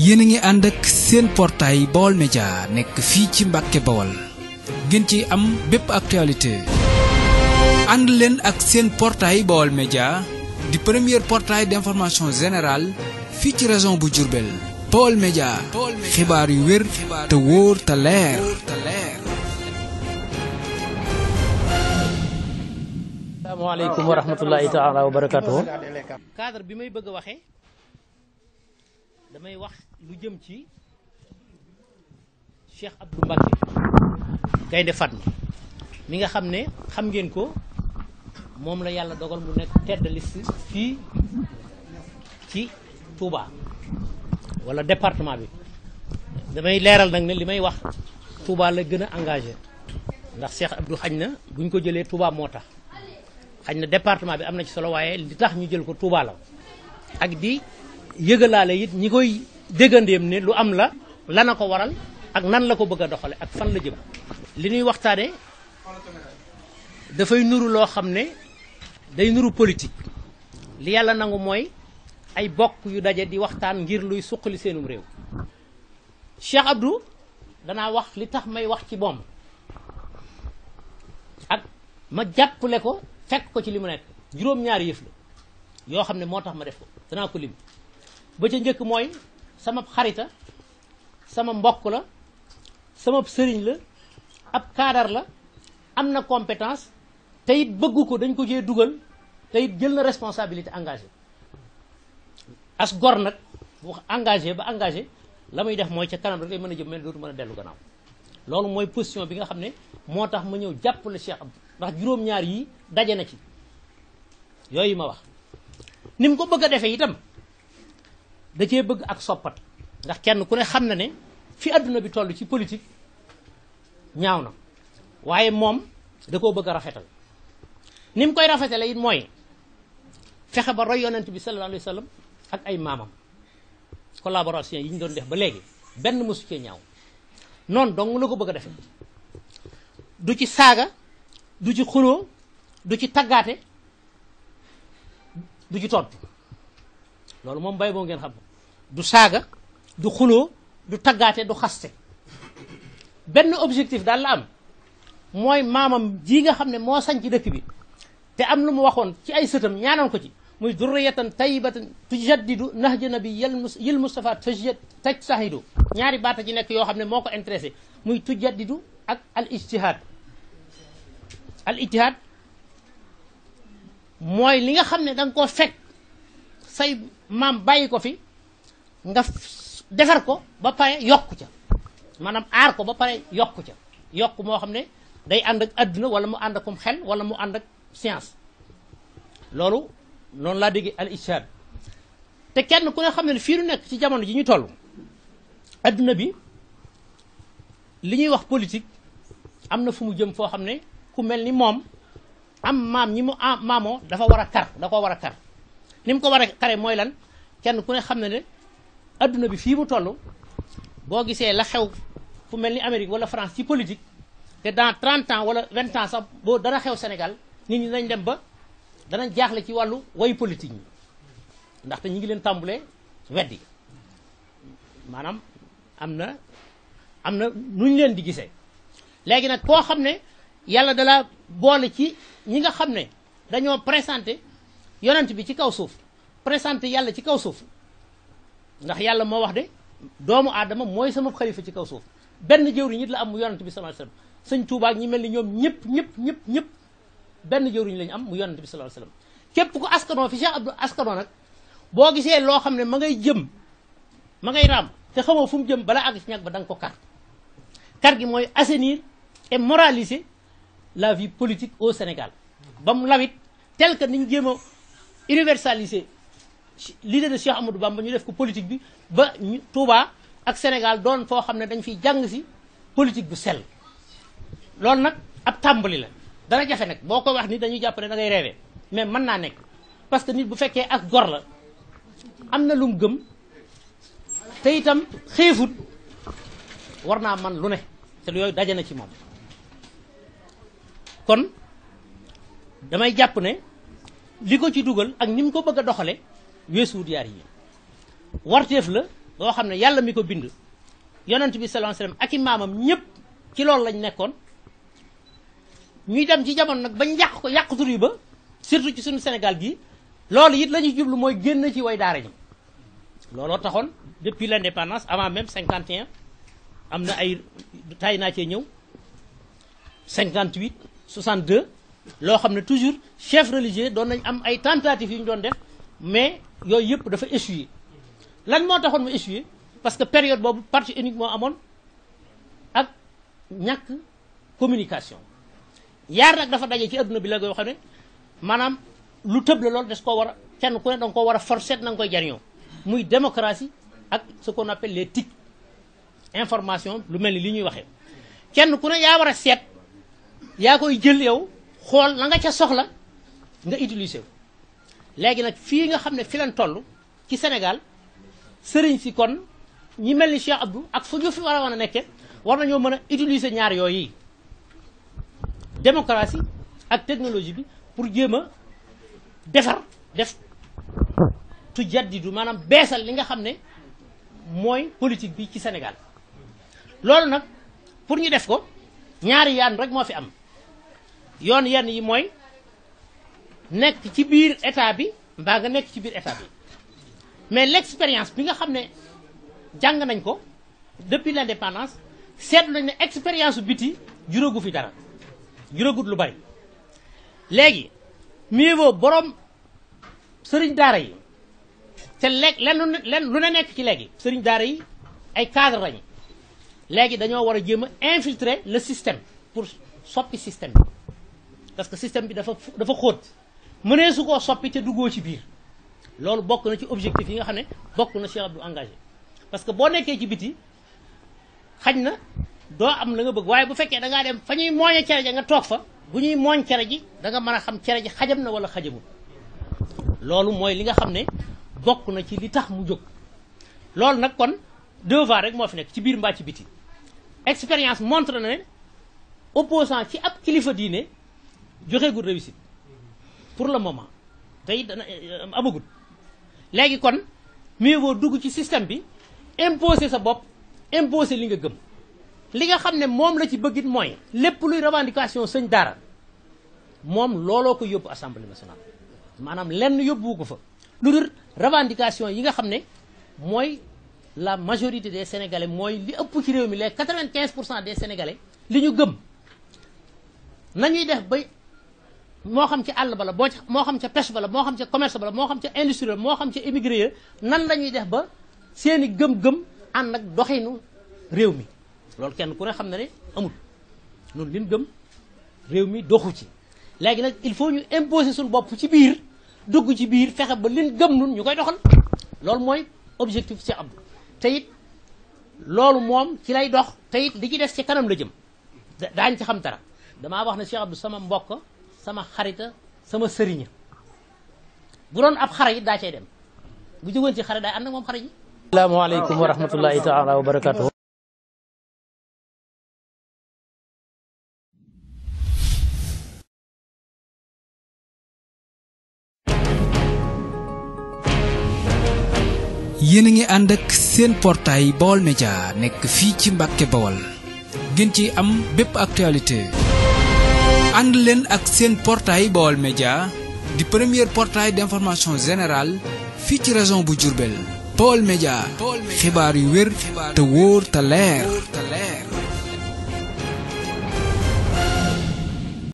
yéen a ngi ànd ak seen portail Baol Média nekk fii ci Mbàkke Bawol ngeen ci am bépp actualité ànd leen ak seen portail Baol Média di premier portail d'information générale fii ci région bu Diourbel. Baol Média xibaar yu wér te wóor te leer. asalaamaaleykum wa rahmatullahi taala wa barakatuh. cadre bi may bëgg a waxee damay wax lu jëm ci Cheikh Abdou Mbacké Gaynde Fatma mi nga xam ne xam ngeen ko moom la yàlla dogal mu nekk tête de liste fii ci Touba wala département bi. damay leeral nag ne li may wax Touba la gën a engagé ndax Cheikh Abdou xañ na buñ ko jëlee Touba moo tax xañ na département bi am na ci solo waaye li tax ñu jël ko Touba la ak di yëgalaale it ñi koy déggandeem ne lu am la lana ko waral ak nan la ko bëgg a doxale ak fan la jëm. li ñuy waxtaane dafay nuru loo xam ne day nuru politique li yàlla nangu mooy ay bokk yu daje di waxtaan ngir luy suqali seenum réew. Cheikh Abdou danaa wax li tax may wax ci moom ak ma jàppale ko fekk ko ci li mu nekk juróom-ñaari yëf la yoo xam ne moo tax ma def ko danaa ko lim. ba ca njëkk mooy sama xarita sama mbokk la sama sëriñ la ab kaadar la am na compétence te it bëgg ko dañ ko cee dugal te it jël na responsabilité engagé as gor nag bu engagé ba engagé la muy def mooy ca kanam rek lay mën a jëm mel dootu mën a dellu gannaaw loolu mooy position bi nga xam ne moo tax ma ñëw jàppale Cheikh Abdou ndax juróom-ñaar yi daje na ci yooyu ma wax ni mu ko bëgg a defee itam da cee bëgg ak soppat ndax kenn ku ne xam na ne fi adduna bi toll ci politique ñaaw na waaye moom da koo bëgg a rafetal ni mu koy rafetale it mooy fexe ba roy yonent bi sallallahu alayhi wa sallam ak ay maamam collaboration yi ñu doon def ba léegi benn mosu cee ñaaw noonu dong la ko bëgg a defee du ci saaga du ci xuloo du ci taggaate du ci tontu loolu moom bay boo ngeen xam du saaga du xuloo du taggaate du xaste benn objectif daal la am mooy maamam ji nga xam ne moo sañ ci dëkk bi te am lu mu waxoon ci ay sëtam ñaanoon ko ci muy durriyatan tayyibatan tujaddidu nahja nabi yil Mustafa taj sahidu ñaari baata ci nekk yoo xam ne moo ko intéressé muy tujaddidu ak al ijtihad mooy li nga xam ne da nga koo fekk say maam bàyyi ko fi nga defar ko ba pare yokku ca maanaam aar ko ba pare yokku ca yokk moo xam ne day ànd ak adduna wala mu ànd akum xel wala mu ànd ak science loolu noonu laa déggee al ijtihad te kenn ku ne xam ne fii nu nekk ci jamono ji ñu toll adduna bi li ñuy wax politique am na fu mu jëm foo xam ne ku mel ni moom am maam ñi mu maamoo dafa war a kar da ko war a kar ni mu ko war a kare mooy lan kenn ku ne xam ne adduna bi fii mu toll boo gisee la xew fu mel ni Amérique wala France ci politique te dans 30 ans wala 20 ans sax boo dana xew Sénégal nit ñi dañ dem ba danañ jaaxle ci wàllu way politique ñi ndaxte ñi ngi leen tàmbulee weddi maanaam am na nu ñu leen di gisee léegi nag koo xam ne yàlla dala boole ci ñi nga xam ne dañoo présenté yonent bi ci kaw suuf présenté yàlla ci kaw suuf ndax yàlla moo wax de doomu aadama mooy sama xalifa ci kaw suuf benn jëwriñ nit la am mu yonent bi sallallahu alayhi wasallam sëñ Tuubaa ak ñi mel ni ñoom ñëpp benn jëwriñ lañu am mu yonent bi sallallahu alayhi wasallam képp ku askanoo fi Cheikh Abdou askanoo nag boo gisee loo xam ne ma ngay raam te xamoo fu mu jëm balaa àgg ci ñag ba da nga ko kar gi mooy assainir et moraliser la vie politique au Sénégal ba mu lawit tel que niñ jéem a universaliser l'idée de Cheikh Amadou Bamba ñu def ko politique bi ba Touba ak Sénégal doon foo xam ne dañ fiy jàng si politique bu sell loolu nag ab tàmbali la dana jafe nag boo ko wax ni dañuy jàpp ne da ngay rêver mais mën naa nekk parce que nit bu fekkee ak gor la am na lu mu gëm te itam xeefut war naa man lu ne te yooyu daje na ci moom kon damay jàpp ne li ko ci dugal ak ni mu ko bëgg a doxale weesuwut yaar yi warteef la boo xam ne yàlla mi ko bind yonent bi sallallahu alayhi wasallam ak i maamam ñëpp ci loolu lañ nekkoon ñuy dem ci jamono nag bañ yàq ko yàq tur yi ba surtout ci suñu Sénégal gii loolu it la ñuy jublu mooy génn ci way daara ñi looloo taxoon depuis l'indépendance avant même 51 am na ay tay naa cee ñëw 58 62 loo xam ne toujours chef religieux doon nañ am ay tentatives yu ñu doon def mais yooyu yëpp dafa échoué lan moo taxoon mu échoué parce que période boobu parti unique moo amoon ak ñàkk communication yaar nag dafa daje ci adduna bi la yoo xam ne maanaam lu tëb la loolu des koo war a kenn ku ne danga koo war a forcer na nga koy jariñoo muy démocratie ak ce qu'on appelle les TIC information lu mel ni li ñuy waxee kenn ku ne yaa war a seet yaa koy jël yow xool la nga ca soxla nga utiliser wu léegi nag fii nga xam ne fi leen toll ci Sénégal sëriñ si kon ñi mel ni Cheikh Abdou ak fu ñu fi war a mën a nekke war nañoo mën a utiliser ñaar yooyu démocratie ak technologie bi pour jéem a def tu jaddidu maanaam beesal li nga xam ne mooy politique bi ci Sénégal loolu nag pour ñu def ko ñaari yaan rek moo fi am yoon yenn yi mooy nekk ci biir état bi mbaa nga nekk ci biir état bi mais l'expérience bi nga xam ne jàng nañ ko depuis l'indépendance seetlu nañ ne expérience biti juróogu fi dara juróogut lu bari léegi mieux vaut borom sëriñ daara yi te lenn lu ne nekk ci léegi sëriñ daara yi ay cadre lañu léegi dañoo war a jéem a infiltrer le système pour soppi système bi parce que système bi dafa xóot mënee su koo soppi te duggoo ci biir loolu bokk na ci objectif yi nga xam ne bokk na Cheikh Abdou engagé parce que boo nekkee ci biti xañ na doo am la nga bëgg waaye bu fekkee da ngaa dem fa ñuy mooñe cere ja nga toog fa bu ñuy mooñ cere ji da nga mën a xam cere ji xajam na wala xajamul loolu mooy li nga xam ne bokk na ci li tax mu jóg loolu nag kon devoir rek moo fi nekk ci biir mbaa ci biti expérience montre na ne opposant ci ab kilifa diine joxeegul réussite pour le moment tey dana amagul léegi kon mieux vaut dugg ci système bi imposer sa bopp imposer li nga gëm li nga xam ne moom la ci bëggit mooy lépp luy revendication sëñ daara moom looloo ko yóbbu assemblée nationale maanaam lenn yóbbuwu ko fa lu dul revendication yi nga xam ne mooy la majorité des sénégalais mooy li ëpp ci réew mi les 95% des sénégalais li ñu gëm nañuy def ba moo xam ci àll ba la moo xam ca pêche ba la moo xam ca commerce ba la moo xam ca industrie la moo xam ca émigré ya nan la ñuy def ba seeni gëm-gëm ànd ak doxinu réew mi loolu kenn ku ne xam na ne amul noonu liñ gëm réew mi doxu ci léegi nag il faut ñu imposer suñu bopp ci biir dugg ci biir fexe ba liñ gëm nun ñu koy doxal loolu mooy objectif ci Abdou te it loolu moom ci lay dox te it li ci des ci kanam la jëm daañ ci xam dara damaa wax ne Cheikh Abdou sama mbokk sama xarita sama sëriña bu doon ab xare it daa cay dem bu jógoon ci xare daay ànd ak moom xare ji asalaamaaleykum wa rahmatullahi taala wa barakatuh yéen a ngi ànd ak seen portail Baol Média nekk fii ci Mbàkke Bawol gën ci am bépp actualité ànd leen ak seen portail Baol Média di premier portail d'information générale fii ci région bu Diourbel Baol Média xibaar yu wér te wóor te leer